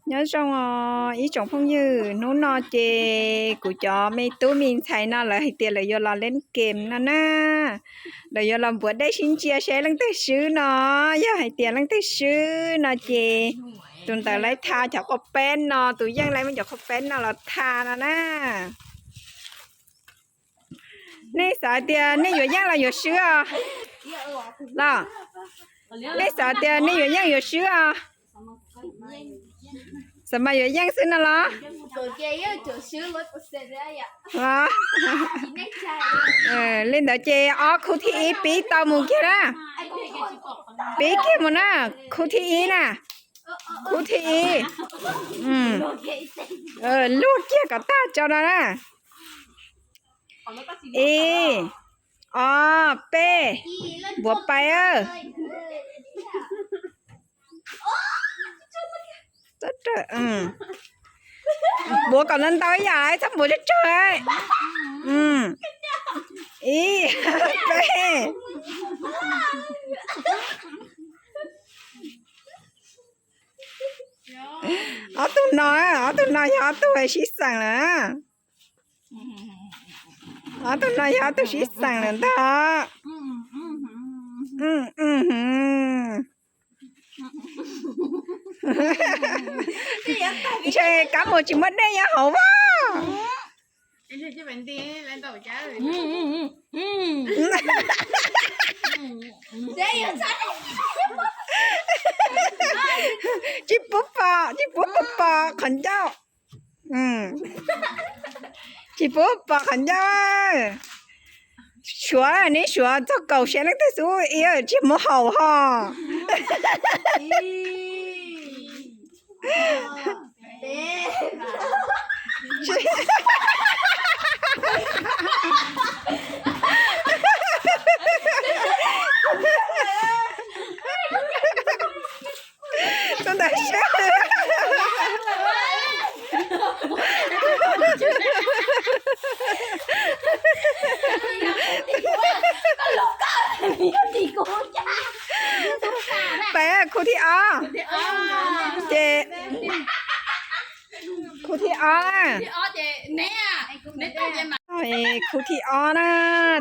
Nyob zoo os ib tsoom phooj ywg, hnub no ces kuv cov me tub me ntxhais no lawv hais tias lawv yuav los len kem no na. Lawv yuav los npuav dej sib ntsia seb leej twg swb no. Yog hais tias leej twg swb no ces tus ntawd laib tha cov qau peb no, tus yeej laib muab cov qau peb no los tha no na. Nej xav tias nej yuav yeej los yuav swb os? Los, nej xav tias nej yuav yeej yuav swb os? Xav mas yuav yeej xwb no los? Li ntawd ces ob khub thib ib pib tau mus kiag na. Pib kiag mus na, khub thib ib na. Khub thib ib. Luag kiag kom tag tso no na. Ib, ob, peb, npuav pais. Npuav kom ntau ntau ib yam, txhob npuav tsawg tsawg. Ib, peb. Ob tug no, ob tug no yog ob tug sib xeem lawm. Ob tug no yog ob tug sib xeem lawm ntag. Ntshe kab mus tsis muaj dej nyob hauv as. Tsis pub pom, tsis pub pom qhov ncauj. Tsis pub pom qhov ncauj. Suav, neb suav txog kaum seb leej twg xub ib tsis muab haum ho. Tus ntawd siab. Peb khub thib ob. Ces khub thib ob. Khub thib ob na,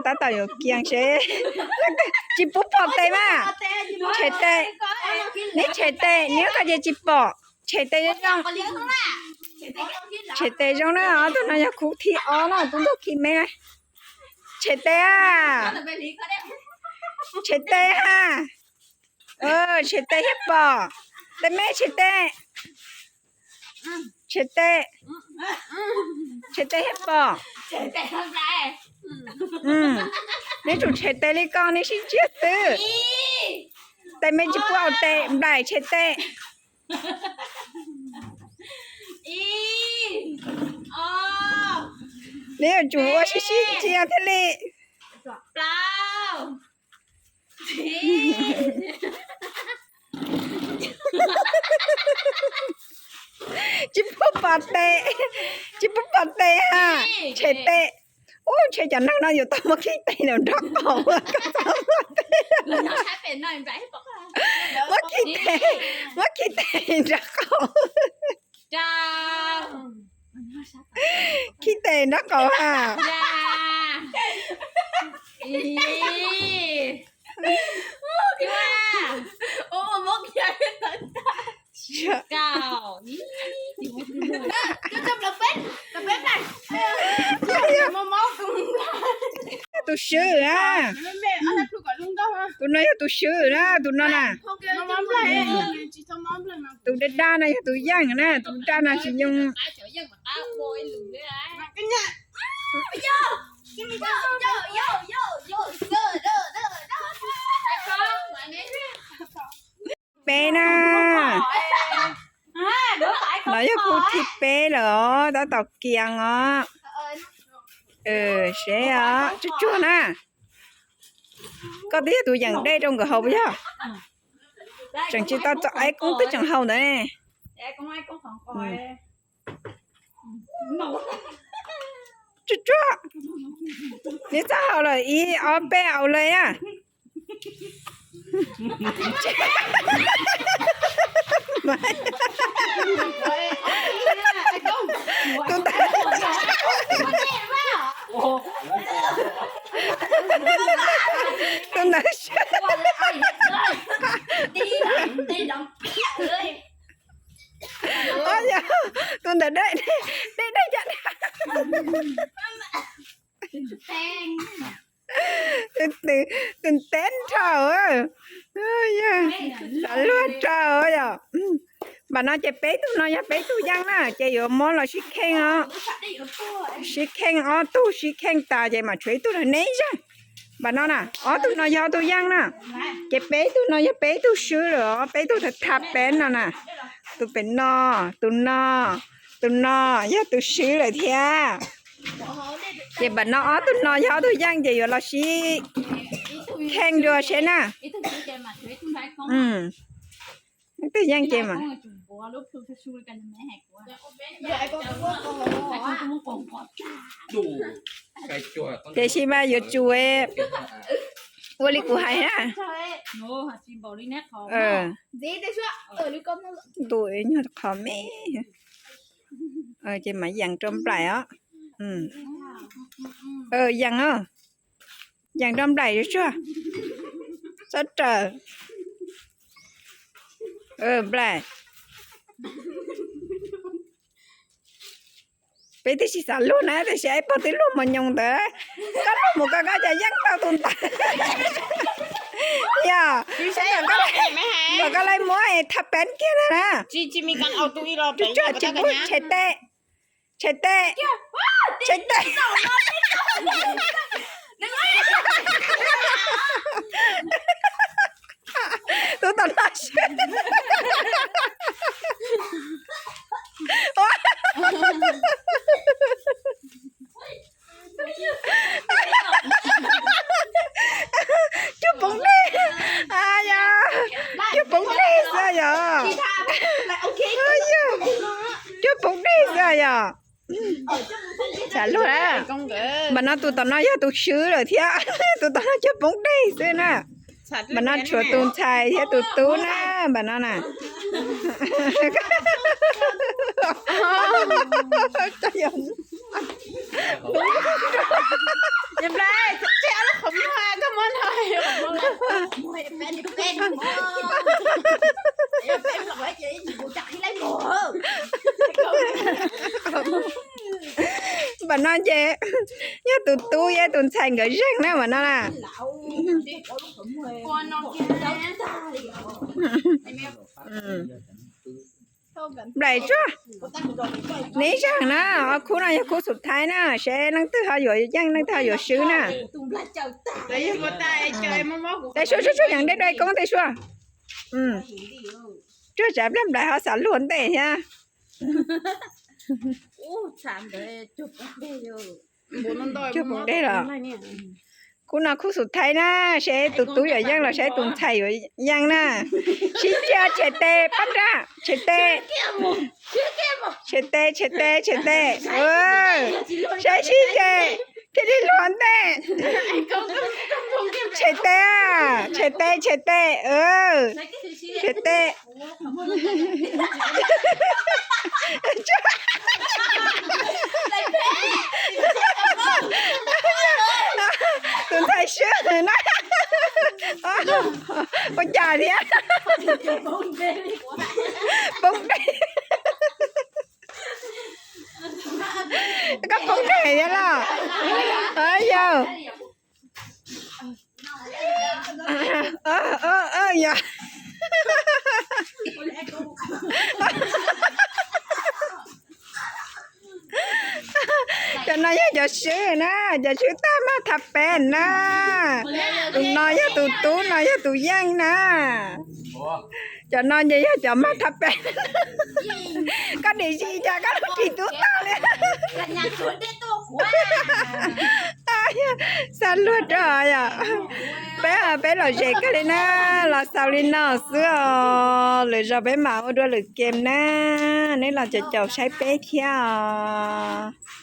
tab tom yuav kiag seb. Tsis pub pom tes mas. Tshem tes. Neb tshem tes, neb ko ces tsis pom. Tshem tes zoo. Tshem tes zoo na, ob tug no yog khub thib ob na, tub ntug khi me na. Tshem tes a. Tshem tes a. Tshem tes thiaj pom. Tes me tshem tes. Tshem tes. Tshem tes thiaj pom. Neb tsum tshem tes li ko, neb sib ntsiab xwb. Tes me tsis pub haum tes, nplaim tshem tes. Neb yuav tsum ua sib sib ntsiab thiaj li. Tsis pub pom tes, tsis pub pom tes ha. Tshem tes. Ub, ntshe cov neeg no yuav tau muab khib tes nrog qaum. Muab khib tes, muab khib tes nrog qaum. Khib tes nrog qaum ha. Tus swb na. Tus no yog tus swb na, tus no na. Tus daj daj no yog tus yeej na, tus daj no tsis yeej. Peb na. No yog khub thib peb lawm os, tab tom kiag os. Seb os, tsuag tsuag na. Koj twb yog tus yeem dej rau nkawd haus puas yog? Tseem tsis tau txog Aib Koob twb tseem haus ntawd ne. Tsuag tsuag. Neb txhob haus lawm, ib ob peb haus lawm na. Tawm deb, deb deb cov, tus nteb nrho. Xav luag rau yom. Npam no ces peb tug no yog peb tug yeej na, ces yuav muab los sib kheej os. Sib kheej ob tug, sib kheej tas ces mam tshuav ib tug los neb zag. Npam no na, ob tug no yog ob tug yeej na, ces peb tug no yog peb tug swb lawm os, peb tug tha peb no na. Tus pem no, tus no, tus no yog tus swb lawm thiab. Ces npam no ob tug no yog ob tug yeej ces yuav los sib kheej dua seb na. Tus yeej ces mas, tiam sis mas yuav tsum ua li kuv hais na. Ntuj, nyuag qhov me. Ces mas yees rau nplaim os. Yees os. Yees rau nplaim tsuag. Txhob raws. Nplaim. Peb twb tsis xav luag na, tab sis ib pog twb luag mos nyoos ntawd. Koj luag mus koj, koj cas yeej tau tus ntawd. Yog, kom koj lawv muab thaj peb kiag ntag na. Tsuag tsis pub, tshem tes, tshem tes, tshem tes. Tus tom no swb. Cuag poob dej. Yog, cuag poob dej xwb yog. Cuag poob dej xwb yog. Xav luag. Npam no tus tom no yog tus swb lawm thiab, tus tom no cuag poob dej xwb na. Npam no tshuav tus ntxhais thiab tus tub na, npam no na. Npam no ces yog tus tub thiab tus ntxhais nkawd zeeg na npam no na. Nplaim tsuag, neb zeeg na, khub no yog khub xub thaib na, seb leej twg ho yuav yeej leej twg ho yuav swb na. Tej suab, suab, suab, yees dej dua koob tej suab. Tsuag tsav nplaim nplaim ho xav luag ntej thiab. Cuag poob dej los. Khub no khub xub thaib na, seb tus tub yuav yeej los seb tus ntxhais yuav yeej na. Sib ceg tshem tes pab nraj, tshem tes, tshem tes, tshem tes, tshem tes. Saib sib ceg thiaj li luag ntej. Tshem tes, tshem tes, tshem tes, tshem tes. Tus ntxhais swb na. Ua cas thiab? Poob dej. Koj poob dej thiab los? Yog. Cov no yog cov swb na, cov swb tag maj thaj peb na. Tus no yog tus tub, no yog tus yeej na. Cov no ces yog cov maj thaj peb. Koj nim si cas koj lub ris tub tag li. Xav luag rau yom. Peb, peb lom zem kawg li na, los xaus li no xwb os. Lwm zaus peb mam ua dua lwm game na. Neb los caum caum saib peb thiab os.